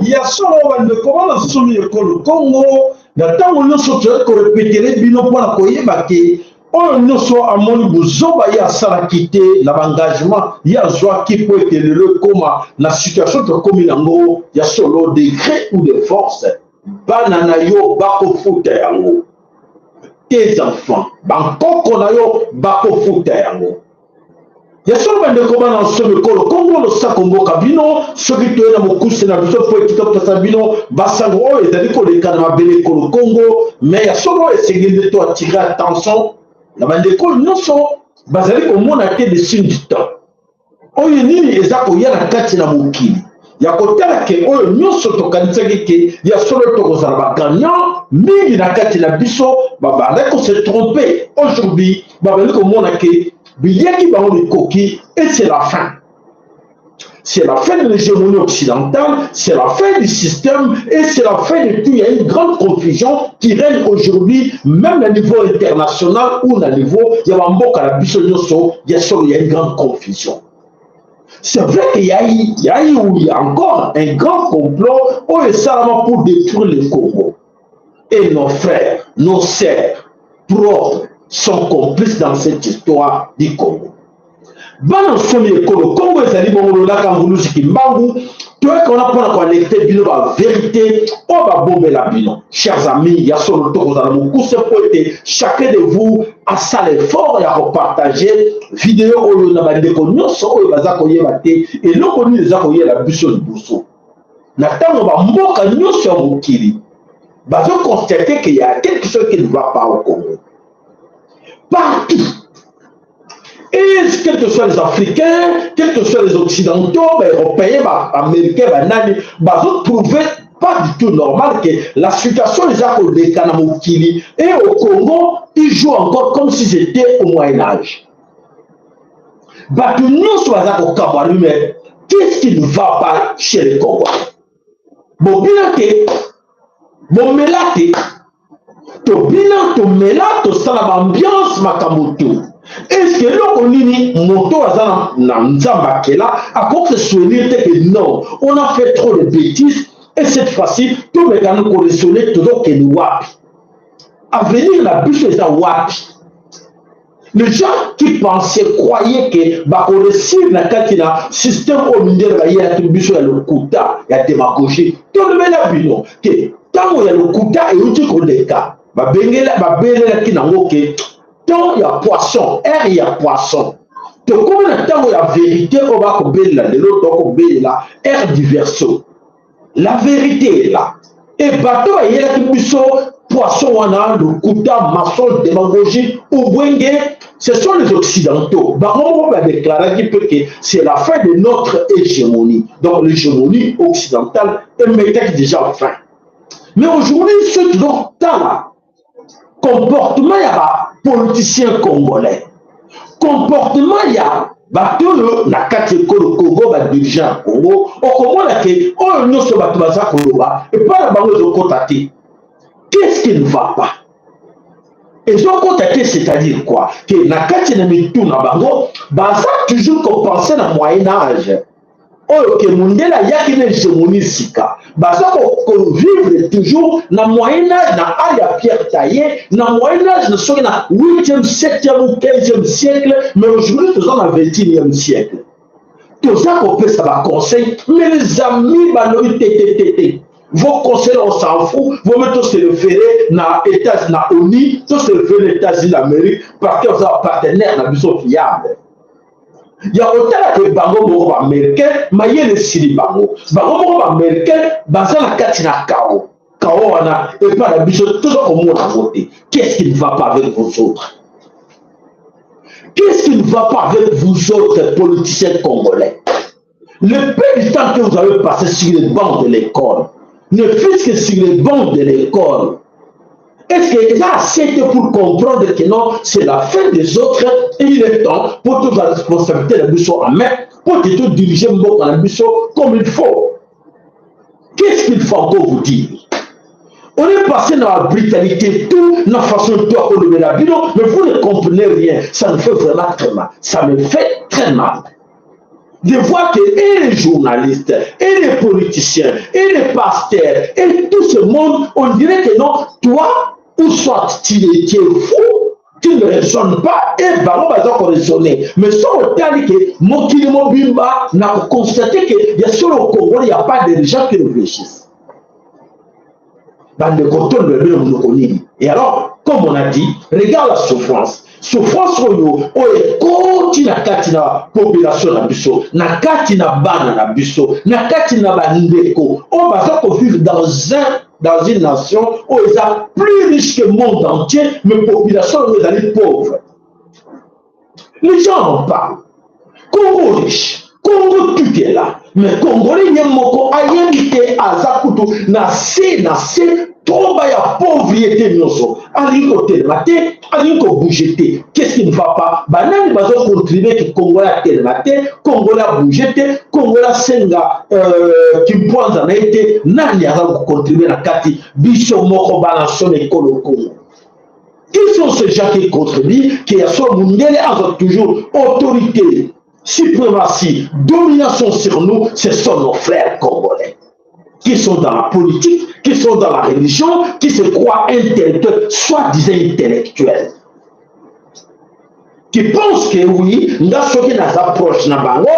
Ya solo, bandeko bana somi ekolo Kongo, na ntango nyonso tozali korepetele bino mpo na koyeba ke oyo nyonso amoni buzoba ye asalaki te na baengagement ye azwaki mpo ete lelo ekóma na situation tokómi yango. Ya solo, de gré ou de force, bana na yo bakofuta yango, tes enfants, bankoko na yo bakofuta yango. Ya solo, bandeko bana nsomi ekolo Kongo, losako mboka bino. Soki toye na mokuse na biso mpo etika kopesa bino basango oyo ezali koleka na mabele ekolo Kongo, mais ya solo esengeli nde to attirer attention na bandeko nyonso bazali komona te de signe du temps oyo nini eza koya na kati na mokili, ya kotala ke oyo nyonso tokanisaki ke ya solo tokozala bagagnant mingi na kati na biso, babandaki kose tromper. Aujourd'hui babandi komona ke biliaki bango likoki et c'est la fin. C'est la fin de l'hégémonie occidentale, c'est la fin du système et c'est la fin de tout. Il y a une grande confusion qui règne aujourd'hui, même au niveau international ou au niveau, il y a un mboka na biso nyonso, il y a solo, il y a une grande confusion. C'est vrai qu'il y a eu, il y a eu, il y a encore un grand complot oyo esalama pour détruire le Congo. Et nos frères, nos sœurs propres sont complices dans cette histoire du Congo. Bana nsomi ekolo Kongo, ezali bongo lolaka nguluzi Kimbangu. Toyaka wana mpona koalerter bino bavérité oyo babombela bino. Chers amis, ya solo tokozala mokuse mpo ete chacun de vous asala effort ya kopartager video oyo na bandeko nyonso oyo baza koyeba te eloko nini eza koyela biso liboso. Na ntango bamboka nyonso ya mokili bazoconstater qu'il y a quelque chose qui ne va pas au Congo partout, et quels que soient les Africains, quels que soient les Occidentaux, les Européens, les Américains, banani, bazo trouver pas du tout normal que la situation eza koleka na mokili et au Congo, ils jouent encore comme si c'était au Moyen Âge. Bato nyonso baza kokamwa, mais qu'est-ce qui ne va pas chez les Congolais? Bobina te, bomela te, tobina, tomela, tosala baambiance, makambo to. Est-ce eloko nini moto aza na Nzambe akela akoki se souvenir te que non, on a fait trop de bêtises et cette fois-ci tomekana koraisonner? Tozokende wapi? Avenir na biso eza wapi? Les gens qui pensaient, croyaient que bakoréussir na kati na système oyo mindele bayelaki biso ya lokuta, ya démagogie, tolobela bino ke ntango ya lokuta euti koleka. Babelelaki nango ke temps ya poisson, ère ya poisson. Tokomi na ntango ya vérité oyo bakobelela lelo, tokobelela ère du Verseau. La vérité est là et bato bayelaki biso poisson wana, lokuta, mensonge, démagogie, ubwenge, ce sont les Occidentaux. Bango moko badéclaraki mpe ke c'est la fin de notre hégémonie. Donc l'hégémonie occidentale emetaki déjà fin. Mais aujourd'hui, ceux tozotala comportement ya bapoliticien congolais, comportement ya bato oyo na kati ekolo Congo, badirigeant ya Congo, okomona ke oyo nyonso bato baza koloba epai na bango ezokɔta te. Qu'est-ce qui ne va pas? Ezokɔta te, c'est-à-dire quoi? Ke na kati na mitu na bango baza toujours kopenser na Moyen Âge oyo ke mondele ayaki na hégémonie sika. Baza kovivre toujours na Moyen Âge, na âge ya pierre taillée, na Moyen Âge, na soki na 8e, 7e ou 15e siècle. Mais aujourd'hui toza na 21e siècle. Toza kopesa baconseil, mais les amis balobi te, te, te, te, vos conseils, on s'en fout. Vaut mieux tous se référer na États, na ONU, tous se référer na États-Unis d'Amérique, parce que oza partenaire na biso fiable. Ya kotala ke bango moko baaméricain, mayele esili bango. Bango moko baaméricain baza na kati na chaos. Chaos wana epai na biso toza komona yango te. Qu'est-ce qui ne va pas avec vous autres? Qu'est-ce qui ne va pas avec vous autres politiciens congolais? Le peu de temps que vous avez passé sur les bancs de l'école, ne fût-ce que sur les bancs de l'école, est-ce que eza assez pour comprendre que non, c'est la fin des autres et il est temps pour toute la responsabilité na biso en main pour que tout diriger mboka na biso comme il faut? Qu'est-ce qu'il faut encore vous dire? On est passer dans la brutalité tout, na façon tout à kolobela bino, mais vous ne comprenez rien. Ça me fait vraiment très mal. Ça me fait très mal de voir que et les journalistes, et les politiciens, et les pasteurs, et tout ce monde, on dirait que non, toi, ou soit tu es fou, tu ne raisonnes pas, et bango baza koraisonner. Mais soki otali ke mokili mobimba, na koconstater ke ya solo, Congo, il y a pas de gens qui réfléchissent. Bandeko, toloba bino monoko nini? Et alors, comme on a dit, regarde la souffrance, souffrance oyo ekoti na kati na population na biso, na kati na bana na biso, na kati na bandeko oyo baza kovivre dans une nation oyo eza plus riche que monde entier, mais population oyo ezali pauvre. Les gens en parlent: Congo riche, Congo, tout est là, mais Congolais ye moko ayebi te, aza kutu na se na se tromba ya pauvreté nyonso. Alingi kotelema te, alingi kobouger te. Qu'est-ce qui ne va pas? Banani bazocontribuer ke Congolais atelema te, Congolais abouger te, Congolais asenga kimpwanza na ye te? Nani aza kocontribuer na kati? Biso moko bana solo ekolo Congo. Qui sont ces gens qui contribuent qui ya solo mundele aza toujours autorité, suprématie, domination sur nous? Ce sont nos frères congolais qui sont dans la politique, qui sont dans la religion, qui se croient intellectuels, soi-disant intellectuels, qui pensent que oui, nga soki naza proche na bango,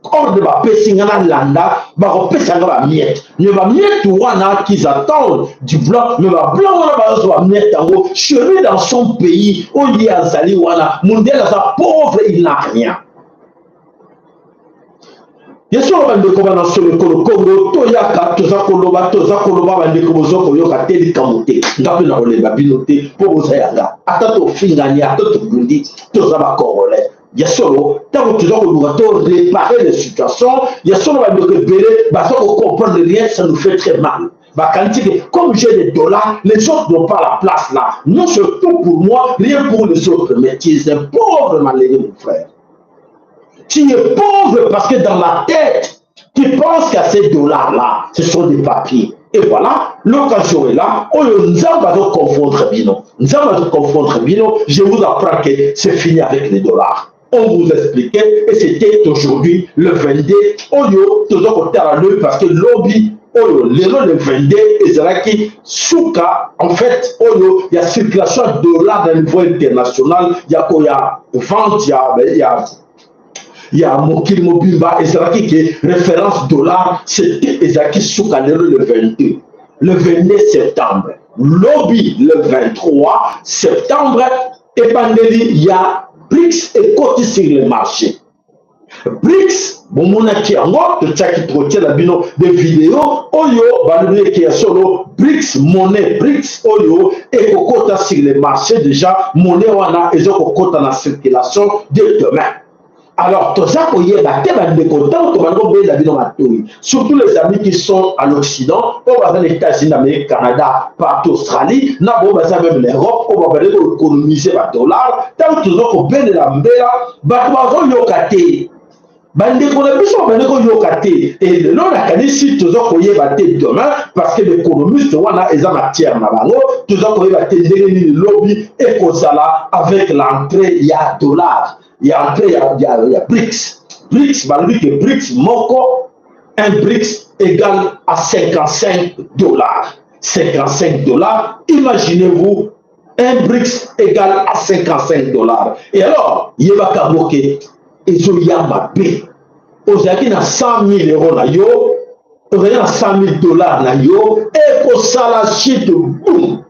ordre bapesi nga nalanda, bakopesa nga bamiettes. Mais bamiettes wana qu'ils attendent du blanc, mais bablanc wana bazozwa bamiettes yango chez lui, dans son pays oyo ye azali wana. Mondele aza pauvre, il n'a rien. Ye solo, bandeko bana solo ekolo Kongo, toyaka, toza koloba, toza koloba. Bandeko, boza koyoka te, likambo te. Nga mpe na kolemba bino te, mpo boza yanga. Ata tofingani, ata tobundi, toza bacongolais ya solo. Ntango toza koluka to réparer les situations ya solo, bandeko ebele baza kocomprendre rien. Ça nous fait très mal. Bakanisi que comme j'ai des dollars, les autres n'ont pas la place là. Non, c'est tout pour moi, rien pour les autres. Mais tu es un pauvre malheureux, mon frère. Tu es pauvre parce que dans la tête, tu penses qu'à ces dollars-là, ce sont des papiers. Et voilà, l'occasion est là. Oyo Nzambe azo confondre bino. Nzambe azo confondre bino. Je vous apprends que c'est fini avec les dollars. On vous expliquait et c'était aujourd'hui le 22. Oyo, tozo kotala le parce que lobi oyo, lelo le 22, ezalaki suka en fait oyo ya circulation ya dollar na niveau international, ya koya vente ya mokili mobimba. Ezalaki ke référence dollar, c'était, ezalaki suka lelo le 22, le 22 septembre. Lobi le 23 septembre, ebandeli ya BRICS ekoti sur le marché. BRICS, bomonaki yango, totiaki, tokotiela bino de video oyo balobi eke ya solo BRICS, monnaie BRICS oyo ekokota sur le marché. Déjà monnaie wana ezokokota na circulation de demain. Alors toza koyeba te, bandeko, ntango tobandi kobenda bino matoi, surtout les amis qui sont à l'Occident, oyo baza na États-Unis d'Amérique, Canada, partout, Australie, na boyo baza même l'Europe, oyo babandi koéconomiser badollar. Ntango toza kobendela mbela, bato bazoyoka te. Bandeko na biso babandi koyoka te. E lelo nakanisi toza koyeba te demain, parce que l'économiste wana eza matière na bango. Toza koyeba te ndenge nini lobi ekozala avec l'entrée ya dollar, ya entrée ya BRICS. BRICS, balobi ke BRICS moko, un BRICS égale à 55 dollars. 55 dollars, imaginez-vous, un BRICS égale à 55 dollars. Et alors yebaka yango ke ezoya mabe. Ozalaki na 100 000 euros na yo, ozalaki na 100 000 dollars na yo, ekosala chute, boum.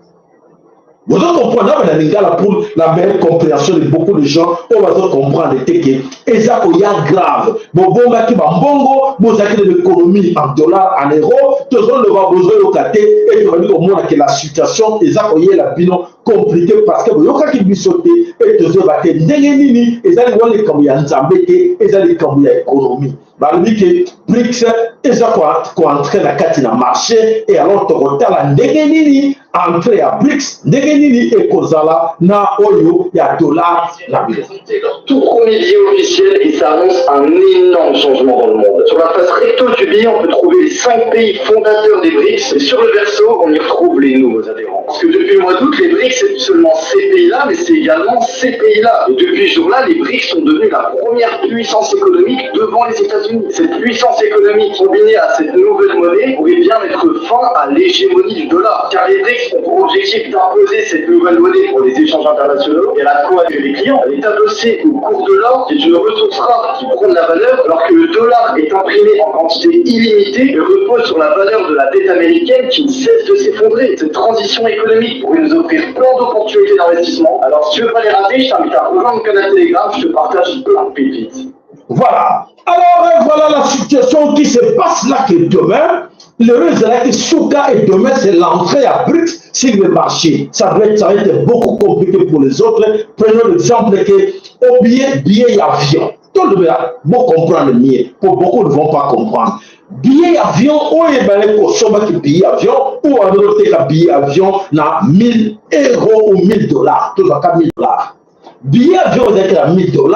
Bozo comprendre na lingala pour la meilleure compréhension de beaucoup de gens oyo bazo comprendre te ke eza koya grave. Bobombaki bambongo, bozalaki na l'économie en dollar, en euro. Tozoloba, bozoyoka te. E tobandi komona ke la situation eza koyela bino compliqué parce que boyokaki biso te. E tozoyeba te ndenge nini ezali wana. Likambo ya Nzambe te, eza likambo ya économie. Balobi ke BRICS eza koentrer na kati na marché. E alors tokotala ndenge nini. Entrée ya BRICS ndenge nini ekozala na oyo ya dollar na bino. Leur tout premier billet officiel et ça annonce un énorme changement dans le monde. Sur la face recto du billet, on peut trouver les 5 pays fondateurs des BRICS et sur le verso, on y retrouve les nouveaux adhérents. Parce que depuis le mois d'août, les BRICS, c'est plus seulement ces pays-là, mais c'est également ces pays-là. Et depuis ce jour-là, les BRICS sont devenus la première puissance économique devant les États-Unis. Cette puissance économique combinée à cette nouvelle monnaie pourrait bien mettre fin à l'hégémonie du dollar. Car les BRICS ont pour objectif d'imposer cette nouvelle monnaie pour les échanges internationaux et la coalition des clients. Elle est adossée au cours de l'or, qui est une ressource rare qui prend de la valeur, alors que le dollar est imprimé en quantité illimitée et repose sur la valeur de la dette américaine qui ne cesse de s'effondrer. Cette transition économique pourrait nous offrir plein d'opportunités d'investissement. Alors si tu veux pas les rater, je t'invite à rejoindre mon canal Telegram, je te partage plein de pépites. Voilà. Alors voilà la situation qui se passe là que demain, le ezalaki suka et demain c'est l'entrée à BRICS sur le marché. Ça va être beaucoup compliqué pour les autres. Prenons l'exemple que au billet avion. Tout le monde va comprendre mieux. Pour beaucoup ne vont pas comprendre. Billet avion oyo ebale kosombaki billet avion ou azoteka billet avion na 1000 euros ou 1000 $, tozwaka 1000 $. Billet avion ezalaki na 1000 $,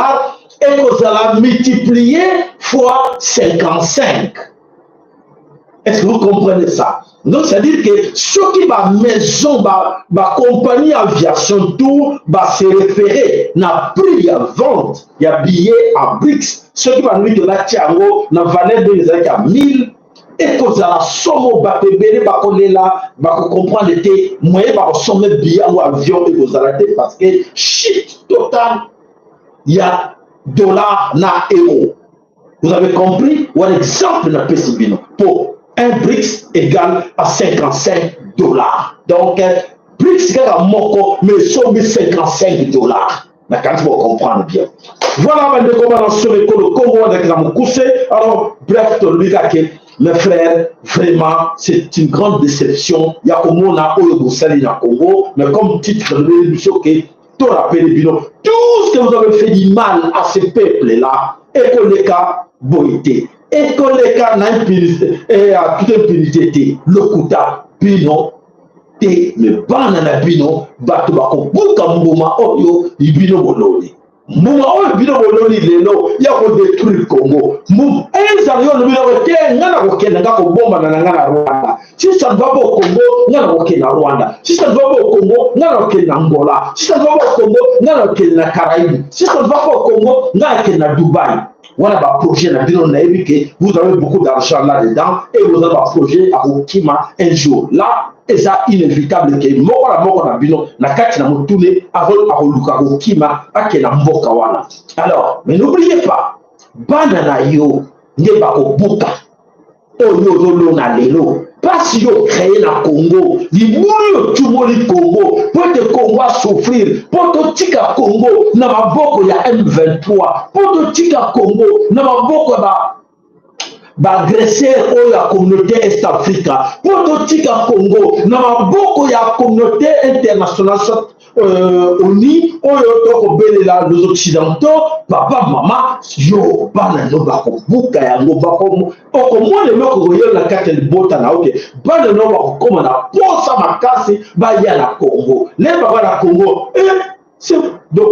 ekozala multiplié fois 55. Est-ce que vous comprenez ça? Donc, c'est-à-dire que soki bamaison, bacompagnie aviation, tout base référer na prix ya vente ya billet à BRICS, soki balobi ke batia yango na valeur ndenge ezalaki ya 1000, ekozala somo. Bato ebele bakolela, bakocomprendre te moyen bakosomba billet yango avion ekozala te, parce que chute totale ya dollar na euro. Vous avez compris? Wana exemple napesi bino po un BRICS égale à 55 $. Donc BRICS kaka moko, mais esombi 55 $. Nakanisi bocomprendre bien. Voilà, bandeko bana solo ekolo Kongo, wana na mokuse. Alors bref, tolobi kaka, mes frères, vraiment c'est une grande déception ya komona oyo bosali na Congo. Mais comme titre lobi biso ke torappeler bino tout ce que vous avez fait du mal à ce peuple là ekoleka boye te, ekoleka na impunité, toute impunité te. Lokuta bino te, me bana na bino bato bakobuka mbuma oyo bino boloni, mbuma oyo bino boloni lelo ya kodétruire Congo. Ezala yo olobi nako te, nga na kokende, nga kobombana na nga na Rwanda. Si ça ne va pas au Congo, nga na kokende na Rwanda. Si ça ne va pas au Congo, nga na kokende na Angola. Si ça ne va pas au Congo, nga na kokende na Caraïbe. Si ça ne va pas au Congo, nga na kokende na Dubaï. Wana baprojet na bino. Nayebi ke vous avez beaucoup d'argent là dedans et vous avez baprojet akokima un jour là. Eza inévitable ke moko na moko na bino na kati na motune akoluka kokima, akende na mboka wana. Alors, mais n'oubliez pas, bana na yo nde bakobuka oyo ozolona lelo. Mpasi yo créé na Congo, libulu yo tumoli Congo mpo ete Congo asouffrir, mpo totika Congo na maboko ya M23, mpo totika Congo na maboko ya ba baagresseur oyo ya communauté Est Africa, mpo totika Congo na maboko ya communauté internationale, soit ONU oyo tokobelela, les Occidentaux. Papa, mama, yo bana no bakobuka yango. Okomona eloko koyela na kati ya libota na oke bana no bakokóma na posa makasi baya na Congo. Le baba na Congo, eh, donc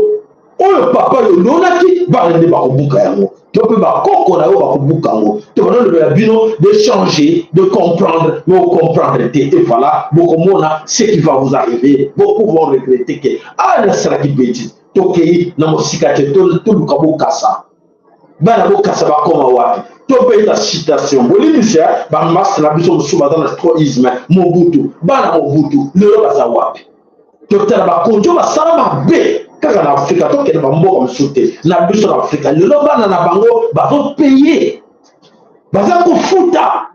oyo papa yo olonaki, bana nde bakobuka yango, to mpe bakoko na yo bakobuka yango. To banalobela bino de changer, de comprendre, mais ocomprendre te. Et voilà, bokomona ce qui va vous arriver. Beaucoup vont regretter ke ah, nasalaki bêtise. Tokei na mosika te, toluka Bokasa. Bana Bokasa bakoma wapi? To mpe na citation, bolimbisa bamasi na biso mosusu baza na troisme Mobutu. Bana Mobutu lelo baza wapi? Totala bakonzi oyo basala mabe kaka na Afrika, tokende bamboka mosusu te, na biso na Afrika. Lelo bana na bango bazopayer, baza kofuta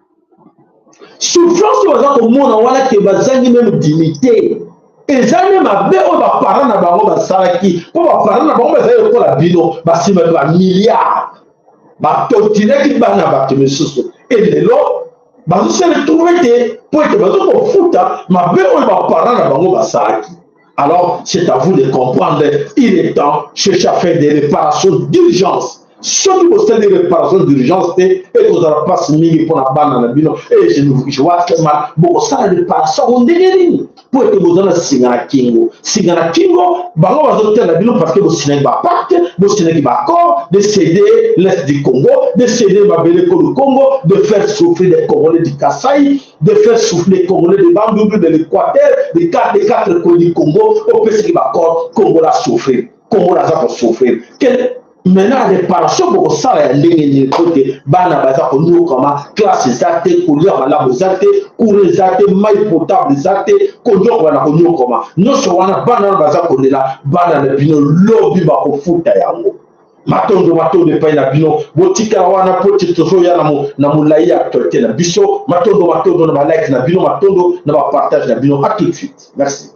souffrance oyo baza komona wana ke bazangi même dignité. Eza nde mabe oyo baparent na bango basalaki, mpo baparent na bango bazali lokola bino, basimbaki bamilliard, batotinaki bana bato misusu. E lelo bazosala retrouver te, mpo ete baza kofuta mabe oyo baparent na bango basalaki. Alors, c'est à vous de comprendre. Il est temps, chercher à faire des réparations d'urgence. Soki bosali réparation d'urgence te, ekozala mpasi mingi mpo na bana na bino. E je vois très mal, bokosala réparation yango ndenge nini? Mpo ete boza na singa na kingo, singa na kingo. Bango bazotela bino parce que bosinaki bapacte, bosinaki baaccord de céder l'est du Congo, de céder mabele kolo Congo, de faire souffrir des Congolais du Kasaï, de faire souffrir les Congolais de Bandundu, de l'Équateur, des quatre coins du Congo. Opesaki baaccord, Congo la souffrir, Congo aza kosouffrir. Maintenant, réparation bokosala ya ndenge nini? Po te bana baza konyokama, classe eza te, kolia malamu eza te, courant eza te, mai potable eza te, konyokama na konyokama nyonso wana, bana wana baza kolela. Bana na bino lobi bakofuta yango. Matondo, matondo epai na bino. Botikala wana po te tozoya na molai ya actualité na biso. Matondo, matondo na balike na bino, matondo na bapartage na bino. À tout de suite, merci.